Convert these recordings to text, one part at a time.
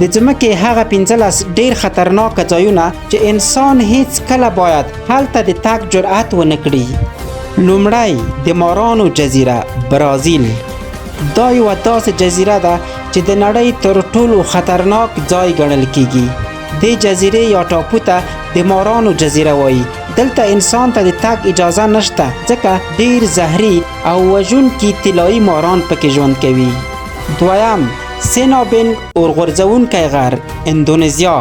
د ځمکې هغه 15 ډیر خطرناک ځایونه چې انسان هیڅ کله باید هلته د تګ جرأت ونه کړي. لومړی، د مارانو جزیره، برازیل. دا یوه داسې جزیره ده چې د نړۍ تر ټولو خطرناک ځای ګڼل کیږي. دې جزیرې یا ټاپو ته د مارانو جزیره وایي. دلته انسان ته د تګ اجازه نشته، ځکه ډیر زهري او وژونکي طلایي ماران پکې ژوند کوي. دویم، سینابینګ اورغورځونکی غر، اندونیزیا.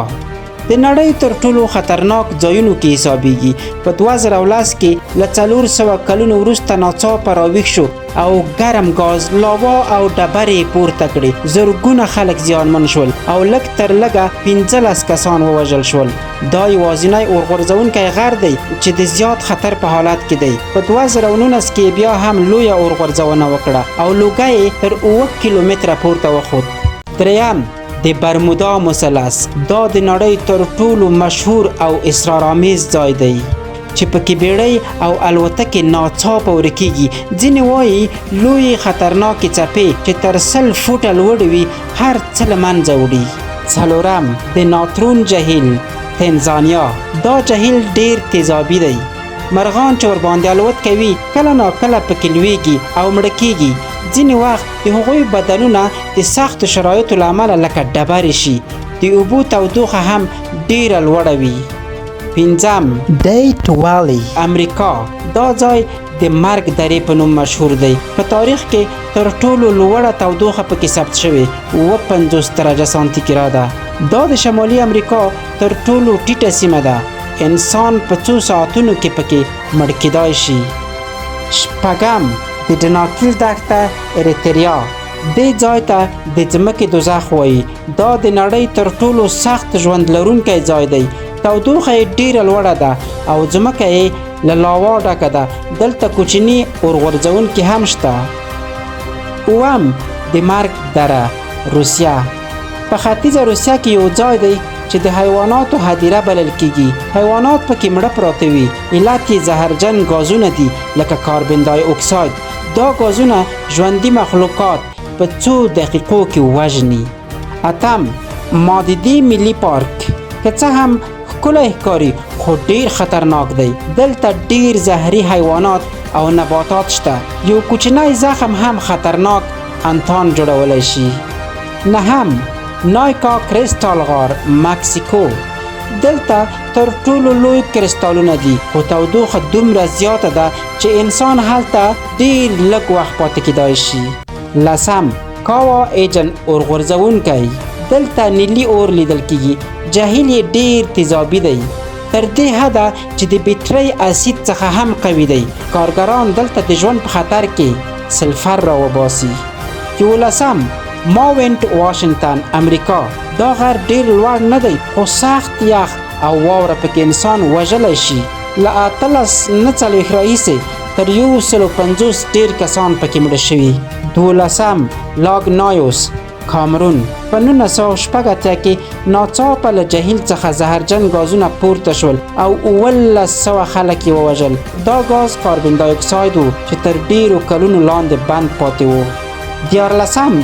د نړۍ تر ټولو خطرناک ځایونو کې حسابیږي. په 2010 کې له 400 کلونو وروسته ناڅاپه راویښ شو او ګرم ګاز، لاوا او ډبرې یې پورته کړې. زرګونه خلک زیانمن شول او لږ تر لږه 15 کسان ووژل شول. دا یوازینی اورغورځونکی غر دی چې د زیات خطر په حالت کې دی. په 2019 کې بیا هم لویه اورغورځونه وکړه او لوګی یې تر 7 کیلومتره پورته وخوت. دریم، د برمودا مثلث. دا د نړۍ تر ټولو مشهور او اسرارآمیز ځای دی چې پکې بیړۍ او الوتکې ناڅاپه ورکیږي. ځینې وایي لویې خطرناکې څپې چې تر 100 فوټه لوړې وي هر څه له منځه وړي. څلورم، د ناترون جهیل، تنزانیا. دا جهیل ډیر تیزابي دی. مرغان چې ورباندې الوت کوي کله ناکله پکې لویږي او مړه کیږي. ځینې وخت د هغوی بدنونه د سختو شرایطو له امله لکه ډبرې شي. د اوبو تودوخه هم ډیره لوړه وي. پنځم، دیت والی، امریکا. دا ځای د مرګ درې په نوم مشهور دی. په تاریخ کې تر ټولو لوړه تودوخه پکې ثبت شوې 57 درجه سانتي ګراده. دا د شمالي امریکا تر ټولو ټیټه سیمه ده. انسان په څو ساعتونو کې پکې مړ کیدای شي. شپږم، د ډناکیل دښته، اریتریا. دې ځای ته د ځمکې دوزخ وایي. دا د نړۍ تر ټولو سخت ژوند لرونکی ځای دی. تودوخه یې ډیره لوړه ده او ځمکه یې له لاوا ډکه ده. دلته کوچني اورغورځونکي هم شته. اووم، د مرګ دره، روسیه. په ختیځه روسیه کې یو ځای دی چې د حیواناتو هدیره بلل کیږي. حیوانات پکې مړه پراته وي. علت یې زهرجن ګازونه دي لکه کاربن دای اکساید. دا ګازونه ژوندي مخلوقات په څو دقیقو کې وژني. اتم، مادیدي ملي پارک. که څه هم ښکلی ښکاري خو ډیر خطرناک دی. دلته ډیر زهري حیوانات او نباتات شته. یو کوچنی زخم هم خطرناک انتان جوړولی شي. نهم، نایکا کریستال غار، مکسیکو. دلته تر ټولو لوی کریستالونه دي، خو تودوخه دومره زیاته ده چې انسان هلته ډیر لږ وخت پاتې کیدای شي. لسم، کاوا ایجن اورغورځونکی. دلته نیلي اور لیدل کیږي. جهیل یې ډیر تیزابي دی، تر دې حده چې د بیټرۍ اسید څخه هم قوي دی. کارګران دلته د ژوند په خطر کې سلفر راوباسي. یولسم، ماونټ واشنګټن، امریکا. دا غر ډیر لوړ نه دی خو سخت یخ او واوره پکې انسان وژلی شي. له 1849 راهیسې تر 150 ډیر کسان پکې مړه شوي. دولسم، لاګ نایوس، کامرون. په 1986 کې ناڅاپه له جهیل څخه زهرجن ګازونه پورته شول او 1700 خلک یې ووژل. دا ګاز کاربن دای اکساید و چې تر ډیرو کلونو لاندې بند پاتې و. دیارلسم،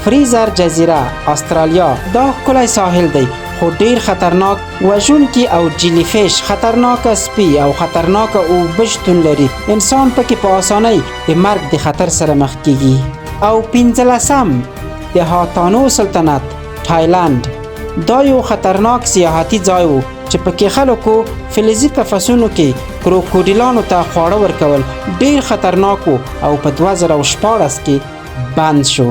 فریزر جزیره، استرالیا. دا ښکلی ساحل دی خو ډیر خطرناک وژونکي او جیلی فیش، خطرناک سپي او خطرناک اوبه شتون لري. انسان پکې په اسانۍ د مرګ د خطر سره مخ کیږي. او پنځلسم، د هاتانو سلطنت، تایلند. دا یو خطرناک سیاحتي ځای و چې پکې خلکو فلزي قفسونو کې کروکوډیلانو ته خواړه ورکول. ډیر خطرناک و او په 2016 کې بند شو.